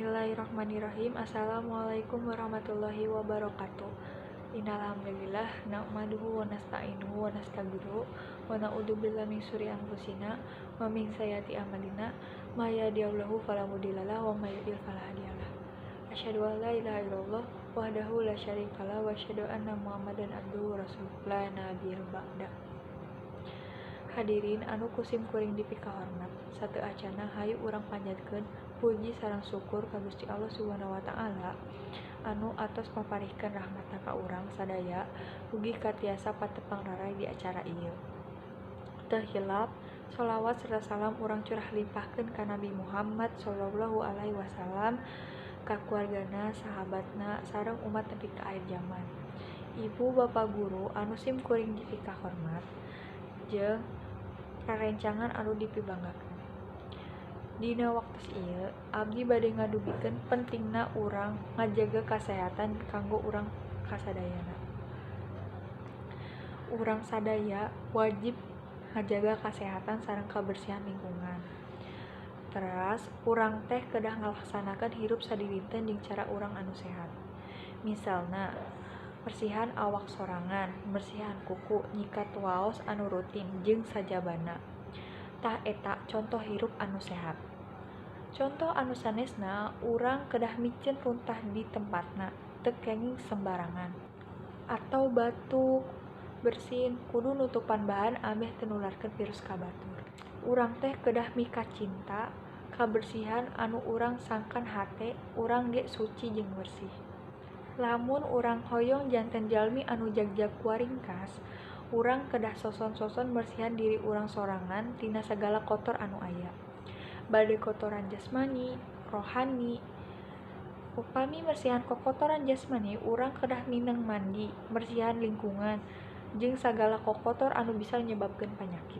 Bismillahirrahmanirrahim. Assalamualaikum warahmatullahi wabarakatuh. Innalhamdulillah nahmaduhu wa nasta'inuhu wa nastaghfiruh wa na'udzubillahi min syururi anfusina wa min sayyiati a'malina may yahdihillahu fala mudhillalah wa may yudlil fala hadiyalah. Asyhadu an la ilaha illallah wahdahu la syarikalah wa asyhadu anna Muhammadan abduhu wa rasuluh la nabiyya ba'da. Hadirin anu kusim kuring dipikahormat, sateu acana hayu urang panjatkeun puji sareng syukur ka Gusti Allah Subhanahu wa taala anu atos maparihkeun rahmatna ka urang sadaya ugi katiasa patepang raray di acara ieu. Teu hilap sholawat serta salam urang curah limpahkeun ka Nabi Muhammad sallallahu alaihi wasallam, ka keluargana, sahabatna, sareng umat nepi ka akhir zaman. Ibu bapak guru anu sim kuring dipikahormat jeung rerencangan anu dipibanggakeun. Dina waktos ieu abdi bade ngadugikeun pentingna urang ngajaga kasehatan kanggo urang kasadayana. Urang sadaya wajib ngajaga kasehatan sareng kabersihan lingkungan. Teras urang teh kedah ngalaksanakeun hirup sadidinten jeung cara urang anu sehat. Misalna bersihan awak sorangan, bersihan kuku, nyikat waos anu rutin jeung sajabana. Tah eta contoh hirup anu sehat. Contoh anu sanesna, urang kedah miceun runtah di tempatna, teu kenging sembarangan. Atau batuk, bersin, kudu nutupan bahan ameh teu nularkeun virus ka batur. Urang teh kedah mikacinta kabersihan anu urang sangkan hate urang ge suci jeung bersih. Lamun urang hoyong janten jalmi anu jagjag waringkas, urang kedah soson-soson mersihan diri urang sorangan tina sagala kotor anu aya. Bade kotoran jasmani, rohani. Upami mersihan kokotoran jasmani, urang kedah mineng mandi, mersihan lingkungan, jeung sagala kokotor anu bisa nyebabkeun panyakit.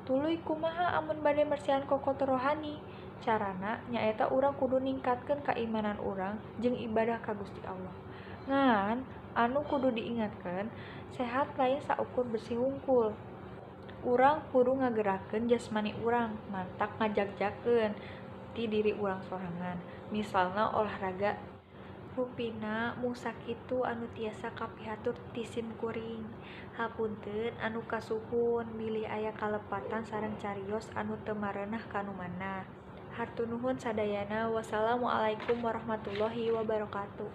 Tuluy kumaha amun bade mersihan kokotor rohani? Carana nyaeta urang kudu ningkatkeun kaimanan urang jeung ibadah ka Gusti Allah. Ngan anu kudu diingatkeun, sehat lain saukur bersih hungkul. Urang kudu ngagerakeun jasmani urang, mantak ngajagjagkeun ti diri urang sorangan. Misalna olahraga. Rupina mung sakitu anu tiasa kapihatur ti sim kuring. Hapunten anu kasuhun bilih aya kalepatan sareng carios anu teu mareunah ka nu mana. Hatur nuhun sadayana. Wassalamualaikum warahmatullahi wabarakatuh.